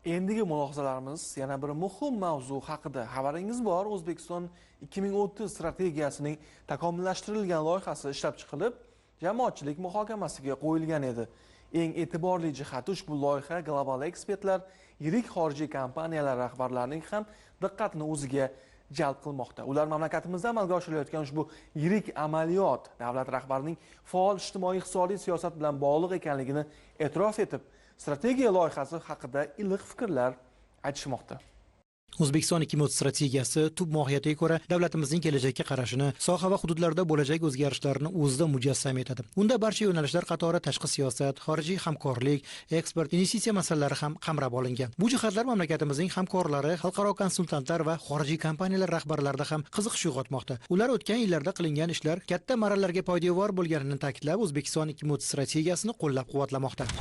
Endigi mulohazalarimiz yana bir muhim mavzu haqida. Xabaringiz bor, O'zbekiston 2030 strategiyasining takomillashtirilgan loyihasi ishlab chiqilib, jamoatchilik muhokamasiga qo'yilgan edi. Eng e'tiborli jihati ushbu loyiha global ekspertlar, yirik xorijiy kompaniyalar rahbarlarining ham diqqatini o'ziga jalb qilmoqda. Ular mamlakatimizda amalga oshirilayotgan ushbu yirik amaliyot davlat rahbarining faol ijtimoiy-iqtisodiy siyosat bilan bog'liq ekanligini e'tirof etib, strategiya loyihasi haqida iliq fikrlar aytishmoqda. O'zbekiston 2030 strategiyasi tub mohiyatiga ko'ra davlatimizning kelajakka qarashini, soha va hududlarda bo'lajak o'zgarishlarni o'zida mujassam etadi. Unda barcha yo'nalishlar qatori tashqi siyosat, xorijiy hamkorlik, eksport, investitsiya masalalari ham qamrab olingan. Bu jihatlar mamlakatimizning hamkorlari, xalqaro konsultantlar va xorijiy kompaniyalar rahbarlarida ham qiziqish uyg'otmoqda. Ular o'tgan yillarda qilingan ishlar katta marralarga poydevor bo'lganini ta'kidlab, O'zbekiston 2030 strategiyasini qo'llab-quvvatlamoqda.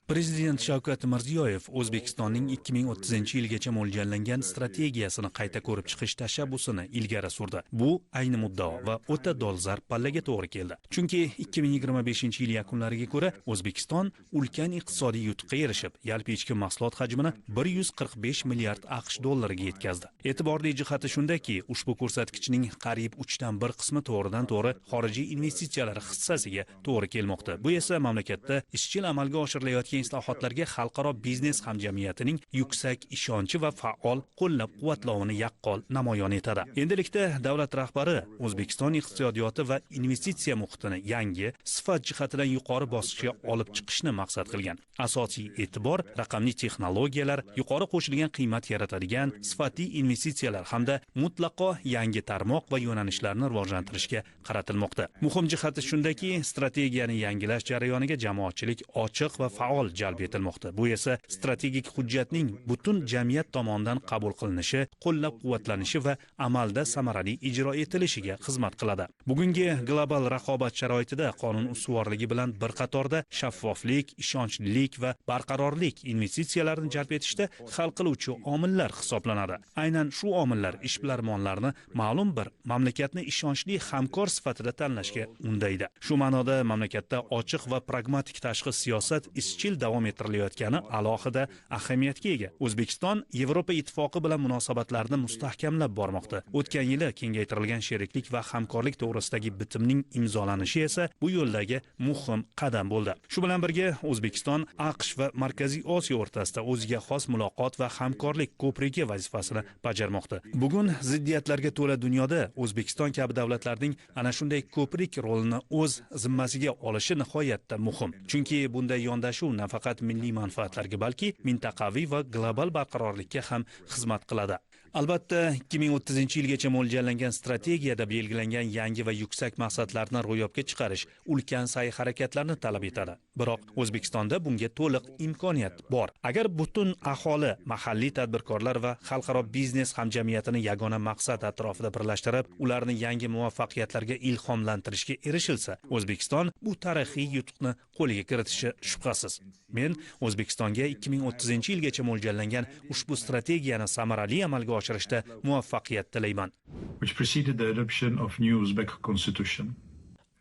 Prezident Shavkat Mirziyoyev O'zbekistonning 2030-yilgacha mo'ljallangan strategiyasini qayta ko'rib chiqish tashabbusini ilgari surdi. Bu ayni muddao va o'ta dolzarb pallaga to'g'ri keldi. Chunki 2025-yil yakunlariga ko'ra O'zbekiston ulkan iqtisodiy yutuqqa erishib, yalpi ichki mahsulot hajmini 145 milliard AQSh dollariga yetkazdi. E'tiborli jihati shundaki, ushbu ko'rsatkichning qariyb 3dan 1 qismi to'g'ridan-to'g'ri xorijiy investitsiyalar hissasiga to'g'ri kelmoqda. Bu esa mamlakatda izchil amalga oshirilayotgan islohotlarga xalqaro biznes hamjamiyatining yuksak ishonchi va faol qo'llab-quvvatlovini yaqqol namoyon etadi. Endilikda davlat rahbari O'zbekiston iqtisodiyoti va investitsiya muhitini yangi, sifat jihatidan yuqori bosqichga olib chiqishni maqsad qilgan. Asosiy e'tibor raqamli texnologiyalar, yuqori qo'shilgan qiymat yaratadigan sifatli investitsiyalar hamda mutlaqo yangi tarmoq va yo'nalishlarni rivojlantirishga qaratilmoqda. Muhim jihati shundaki, strategiyani yangilash jarayoniga jamoatchilik ochiq va faol jalb etilmoqda. Bu esa strategik hujjatning butun jamiyat tomonidan qabul qilinishi, qo'llab-quvvatlanishi va amalda samarali ijro etilishiga xizmat qiladi. Bugungi global raqobat sharoitida qonun ustuvorligi bilan bir qatorda shaffoflik, ishonchlilik va barqarorlik investitsiyalarni jalb etishda hal qiluvchi omillar hisoblanadi. Aynan shu omillar ishbilarmonlarni ma'lum bir mamlakatni ishonchli hamkor sifatida tanlashga undaydi. Shu ma'noda mamlakatda ochiq va pragmatik tashqi siyosat izchil davom ettirilayotgani alohida ahamiyatga ega. O'zbekiston Yevropa Ittifoqi bilan munosabatlarni mustahkamlab bormoqda. O'tgan yili kengaytirilgan sheriklik va hamkorlik to'g'risidagi bitimning imzolanishi esa bu yo'ldagi muhim qadam bo'ldi. Shu bilan birga O'zbekiston AQSh va Markaziy Osiyo o'rtasida o'ziga xos muloqot va hamkorlik ko'prigi vazifasini bajarmoqda. Bugun ziddiyatlarga to'la dunyoda O'zbekiston kabi davlatlarning ana shunday ko'prik rolini o'z zimmasiga olishi nihoyatda muhim. Chunki bunday yondashuv nafaqat milliy manfaatlarga, balki mintaqaviy va global barqarorlikka ham xizmat qiladi. Albatta, 2030-yilgacha mo'ljallangan strategiyada belgilangan yangi va yuksak maqsadlarni ro'yobga chiqarish ulkan sa'y-harakatlarni talab etadi. Biroq O'zbekistonda bunga to'liq imkoniyat bor. Agar butun aholi, mahalliy tadbirkorlar va xalqaro biznes hamjamiyatini yagona maqsad atrofida birlashtirib, ularni yangi muvaffaqiyatlarga ilhomlantirishga erishilsa, O'zbekiston bu tarixiy yutuqni qo'lga kiritishi shubhasiz. Men O'zbekistonga 2030-yilgacha mo'ljallangan ushbu strategiyani samarali amalga oshirishda muvaffaqiyat tilayman. Which preceded the adoption of new Uzbek constitution.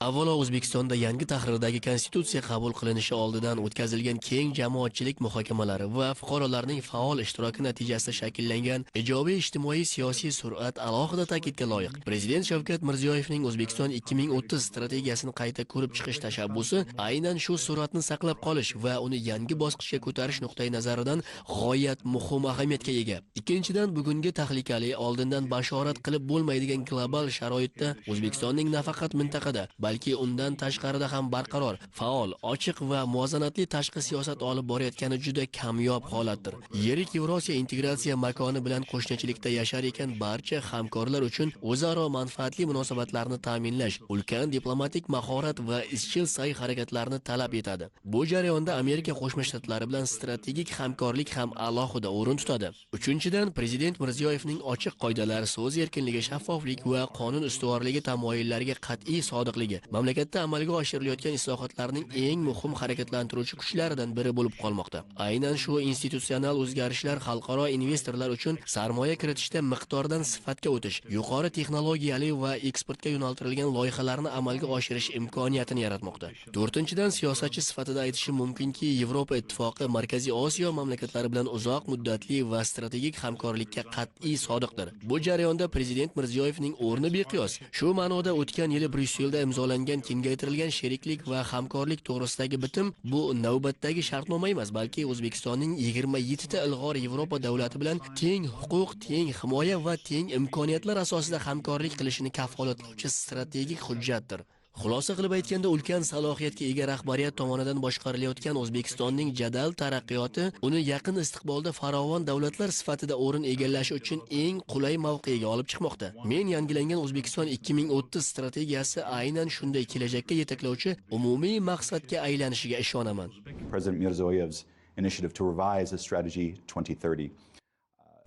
Avvalo O'zbekistonda yangi tahrirdagi konstitutsiya qabul qilinishi oldidan o'tkazilgan keng jamoatchilik muhokamalari va fuqarolarning faol ishtiroki natijasida shakllangan ijobiy ijtimoiy siyosiy sur'at alohida ta'kidga loyiq. Prezident Shavkat Mirziyoyevning O'zbekiston 2030 strategiyasini qayta ko'rib chiqish tashabbusi aynan shu sur'atni saqlab qolish va uni yangi bosqichga ko'tarish nuqtai nazaridan g'oyat muhim ahamiyatga ega. Ikkinchidan, bugungi tahlikali, oldindan bashorat qilib bo'lmaydigan global sharoitda O'zbekistonning nafaqat mintaqada, balki undan tashqarida ham barqaror, faol, ochiq va muvozanatli tashqi siyosat olib borayotgani juda kamyob holatdir. Yirik Yevrosiyo integratsiya makoni bilan qo'shnichilikda yashar ekan barcha hamkorlar uchun o'zaro manfaatli munosabatlarni ta'minlash ulkan diplomatik mahorat va izchil sa'y-harakatlarni talab etadi. Bu jarayonda Amerika Qo'shma Shtatlari bilan strategik hamkorlik ham alohida o'rin tutadi. Uchinchidan, Prezident Mirziyoyevning ochiq qoidalar, so'z erkinligi, shaffoflik va qonun ustuvorligi tamoyillariga qat'iy sodiqligi mustaqilligi mamlakatda amalga oshirilayotgan islohotlarning eng muhim harakatlantiruvchi kuchlaridan biri bo'lib qolmoqda. Aynan shu institutsional o'zgarishlar xalqaro investorlar uchun sarmoya kiritishda miqdordan sifatga o'tish, yuqori texnologiyali va eksportga yo'naltirilgan loyihalarni amalga oshirish imkoniyatini yaratmoqda. To'rtinchidan, siyosatchi sifatida aytishim mumkinki, Yevropa Ittifoqi Markaziy Osiyo mamlakatlari bilan uzoq muddatli va strategik hamkorlikka qat'iy sodiqdir. Bu jarayonda Prezident Mirziyoyevning o'rni beqiyos. Shu ma'noda o'tgan yili Bryusselda imzolangan kengaytirilgan sheriklik va hamkorlik to'g'risidagi bitim bu navbatdagi shartnoma emas, balki O'zbekistonning 27 ta ilg'or Yevropa davlati bilan teng huquq, teng himoya va teng imkoniyatlar asosida hamkorlik qilishini kafolatlovchi strategik hujjatdir. Xulosa qilib aytganda, ulkan salohiyatga ega rahbariyat tomonidan boshqarilayotgan O'zbekistonning jadal taraqqiyoti uni yaqin istiqbolda farovon davlatlar sifatida o'rin egallashi uchun eng qulay mavqega olib chiqmoqda. Men yangilangan O'zbekiston 2030 strategiyasi aynan shunday kelajakka yetaklovchi umumiy maqsadga aylanishiga ishonaman. President Mirziyoyev's initiative to revise the strategy 2030.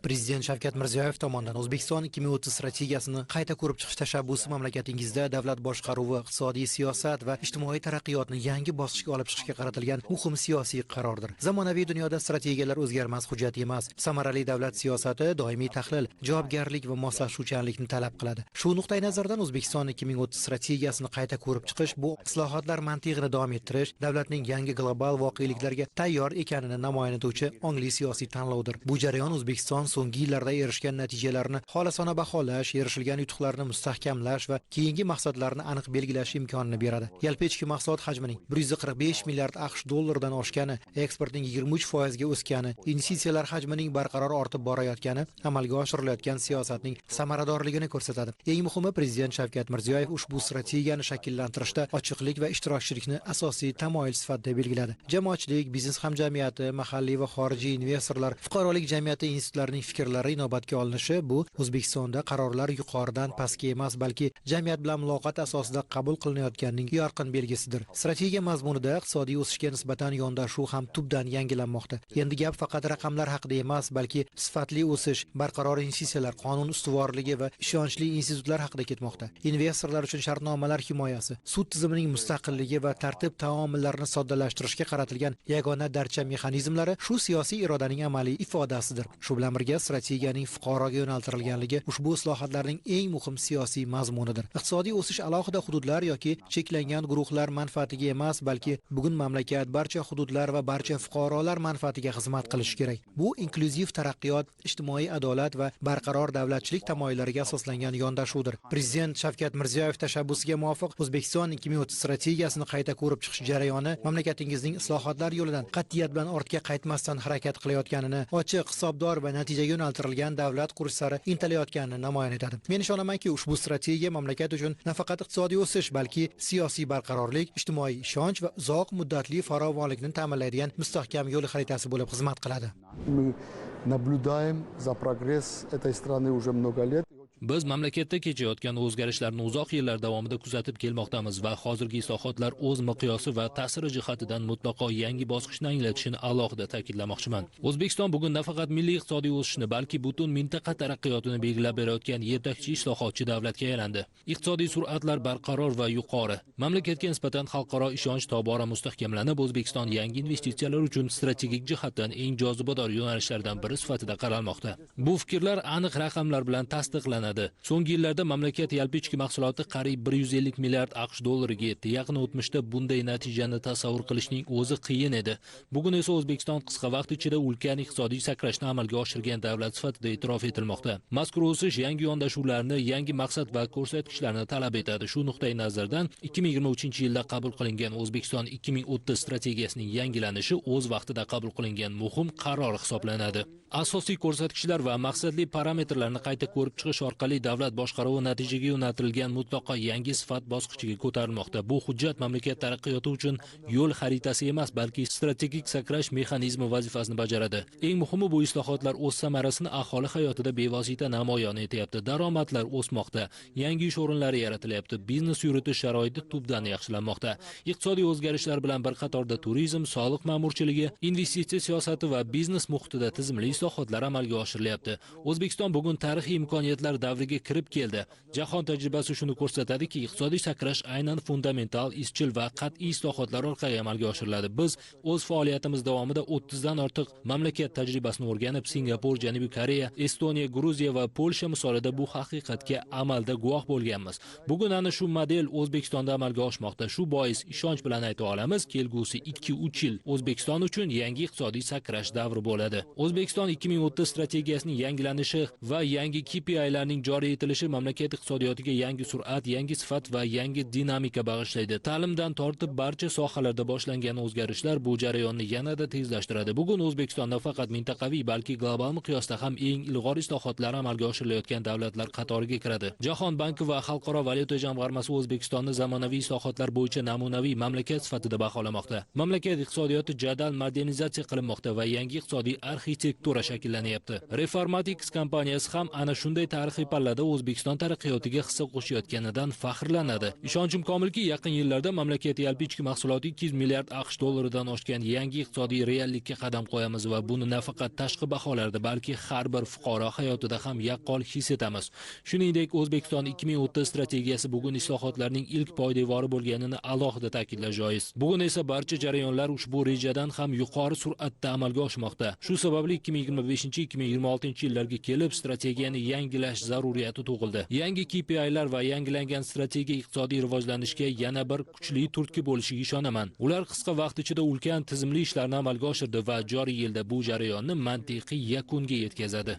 Prezident Shavkat Mirziyoyev tomonidan O'zbekiston 2030 strategiyasini qayta ko'rib chiqish tashabbusi mamlakatingizda davlat boshqaruvi, iqtisodiy siyosat va ijtimoiy taraqqiyotni yangi bosqichga olib chiqishga qaratilgan muhim siyosiy qarordir. Zamonaviy dunyoda strategiyalar o'zgarmas hujjat emas. Samarali davlat siyosati doimiy tahlil, javobgarlik va moslashuvchanlikni talab qiladi. Shu nuqtai nazardan O'zbekiston 2030 strategiyasini qayta ko'rib chiqish bu islohotlar mantig'ini davom ettirish, davlatning yangi global voqeliklarga tayyor ekanini namoyon etuvchi ongli siyosiy tanlovdir. Bu jarayon O'zbekiston so'nggi yillarda erishgan natijalarni xolisona baholash, erishilgan yutuqlarni mustahkamlash va keyingi maqsadlarni aniq belgilash imkonini beradi. Yalpi ichki mahsulot hajmining 145 milliard AQSh dollaridan oshgani, eksportning 23% ga o'sgani, investitsiyalar hajmining barqaror ortib borayotgani amalga oshirilayotgan siyosatning samaradorligini ko'rsatadi. Eng muhimi, Prezident Shavkat Mirziyoyev ushbu strategiyani shakllantirishda ochiqlik va ishtirokchilikni asosiy tamoyil sifatida belgiladi. Jamoatchilik, biznes hamjamiyati, mahalliy va xorijiy investorlar, fuqarolik jamiyati institutlarining fikrlari inobatga olinishi bu O'zbekistonda qarorlar yuqoridan pastga emas, balki jamiyat bilan muloqot asosida qabul qilinayotganining yorqin belgisidir. Strategiya mazmunida iqtisodiy o'sishga nisbatan yondashuv ham tubdan yangilanmoqda. Endi gap faqat raqamlar haqida emas, balki sifatli o'sish, barqaror investitsiyalar, qonun ustuvorligi va ishonchli institutlar haqida ketmoqda. Investorlar uchun shartnomalar himoyasi, sud tizimining mustaqilligi va tartib taomillarni soddalashtirishga qaratilgan yagona darcha mexanizmlari shu siyosiy irodaning amaliy ifodasidir. Shu bilan birga strategiyaning fuqaroga yo'naltirilganligi ushbu islohotlarning eng muhim siyosiy mazmunidir. Iqtisodiy o'sish alohida hududlar yoki cheklangan guruhlar manfaatiga emas, balki bugun mamlakat, barcha hududlar va barcha fuqarolar manfaatiga xizmat qilishi kerak. Bu inklyuziv taraqqiyot, ijtimoiy adolat va barqaror davlatchilik tamoyillariga asoslangan yondashuvdir. Prezident Shavkat Mirziyoyev tashabbusiga muvofiq O'zbekiston 2030 strategiyasini qayta ko'rib chiqish jarayoni mamlakatingizning islohotlar yo'lidan qat'iyat bilan ortga qaytmasdan harakat qilayotganini, ochiq, hisobdor va natijaga yo'naltirilgan davlat qurish sari intilayotganini namoyon etadi. Men ishonamanki, ushbu strategiya mamlakat uchun nafaqat iqtisodiy o'sish, balki siyosiy barqarorlik, ijtimoiy ishonch va uzoq muddatli farovonlikni ta'minlaydigan mustahkam yo'l xaritasi bo'lib xizmat qiladi. Мы наблюдаем за прогресс этой страны уже много лет. Biz mamlakatda kechayotgan o'zgarishlarni uzoq yillar davomida kuzatib kelmoqdamiz va hozirgi islohotlar o'z miqyosi va ta'siri jihatidan mutlaqo yangi bosqichni anglatishini alohida ta'kidlamoqchiman. O'zbekiston bugun nafaqat milliy iqtisodiy o'sishni, balki butun mintaqa taraqqiyotini belgilab berayotgan yetakchi islohotchi davlatga aylandi. Iqtisodiy sur'atlar barqaror va yuqori. Mamlakatga nisbatan xalqaro ishonch tobora mustahkamlanib, O'zbekiston yangi investitsiyalar uchun strategik jihatdan eng jozibador yo'nalishlardan biri sifatida qaralmoqda. Bu fikrlar aniq raqamlar bilan tasdiqlanadi. So'nggi yillarda mamlakat yalpi ichki mahsuloti qariyb 150 milliard AQSh dollariga yetdi. Yaqin o'tmishda bunday natijani tasavvur qilishning o'zi qiyin edi. Bugun esa O'zbekiston qisqa vaqt ichida ulkan iqtisodiy sakrashni amalga oshirgan davlat sifatida e'tirof etilmoqda. Mazkur o'sish yangi yondashuvlarni, yangi maqsad va ko'rsatkichlarni talab etadi. Shu nuqtai nazardan 2023-yilda qabul qilingan O'zbekiston 2030 strategiyasining yangilanishi o'z vaqtida qabul qilingan muhim qaror hisoblanadi. Asosiy ko'rsatkichlar va maqsadli parametrlarni qayta ko'rib chiqish orqali davlat boshqaruvi natijaga yo'naltirilgan mutlaqo yangi sifat bosqichiga ko'tarilmoqda. Bu hujjat mamlakat taraqqiyoti uchun yo'l xaritasi emas, balki strategik sakrash mexanizmi vazifasini bajaradi. Eng muhimi, bu islohotlar o'z samarasini aholi hayotida bevosita namoyon etyapti. Daromadlar o'smoqda, yangi ish o'rinlari yaratilyapti, biznes yuritish sharoiti tubdan yaxshilanmoqda. Iqtisodiy o'zgarishlar bilan bir qatorda turizm, soliq ma'murchiligi, investitsiya siyosati va biznes muhitida tizimli islohotlar amalga oshirilyapti. O'zbekiston bugun tarixiy imkoniyatlar davriga kirib keldi. Jahon tajribasi shuni ko'rsatadiki, iqtisodiy sakrash aynan fundamental, izchil va qat'iy islohotlar orqali amalga oshiriladi. Biz o'z faoliyatimiz davomida 30 dan ortiq mamlakat tajribasini o'rganib, Singapur, Janubiy Koreya, Estoniya, Gruziya va Polsha misolida bu haqiqatga amalda guvoh bo'lganmiz. Bugun ana shu model O'zbekistonda amalga oshmoqda. Shu bois ishonch bilan ayta olamiz, kelgusi 2-3 yil O'zbekiston uchun yangi iqtisodiy sakrash davri bo'ladi. O'zbekiston 2030 strategiyasining yangilanishi va yangi KPIlarning joriy etilishi mamlakat iqtisodiyotiga yangi sur'at, yangi sifat va yangi dinamika bag'ishlaydi. Ta'limdan tortib barcha sohalarda boshlangan o'zgarishlar bu jarayonni yanada tezlashtiradi. Bugun O'zbekiston nafaqat mintaqaviy, balki global miqyosda ham eng ilg'or islohotlar amalga oshirilayotgan davlatlar qatoriga kiradi. Jahon banki va Xalqaro valyuta jamg'armasi O'zbekistonni zamonaviy islohotlar bo'yicha namunaviy mamlakat sifatida baholamoqda. Mamlakat iqtisodiyoti jadal modernizatsiya qilinmoqda va yangi iqtisodiy arxitektura shakllanyapti. Reformatics kompaniyasi ham ana shunday tarixiy pallada O'zbekiston taraqqiyotiga hissa qo'shayotganidan faxrlanadi. Ishonchim komilki, yaqin yillarda mamlakat yalpi ichki mahsuloti 200 milliard AQSh dollaridan oshgan yangi iqtisodiy reallikka qadam qo'yamiz va buni nafaqat tashqi baholarda, balki har bir fuqaro hayotida ham yaqqol his etamiz. Shuningdek, O'zbekiston 2030 strategiyasi bugun islohotlarning ilk poydevori bo'lganini alohida ta'kidlash joiz. Bugun esa barcha jarayonlar ushbu rejadan ham yuqori sur'atda amalga oshmoqda. Shu sababli 2025-2026 yillarga kelib strategiyani yangilash zaruriyati tug'ildi. Yangi KPIlar va yangilangan strategiya iqtisodiy rivojlanishga yana bir kuchli turtki bo'lishiga ishonaman. Ular qisqa vaqt ichida ulkan tizimli ishlarni amalga oshirdi va joriy yilda bu jarayonni mantiqiy yakunga yetkazadi.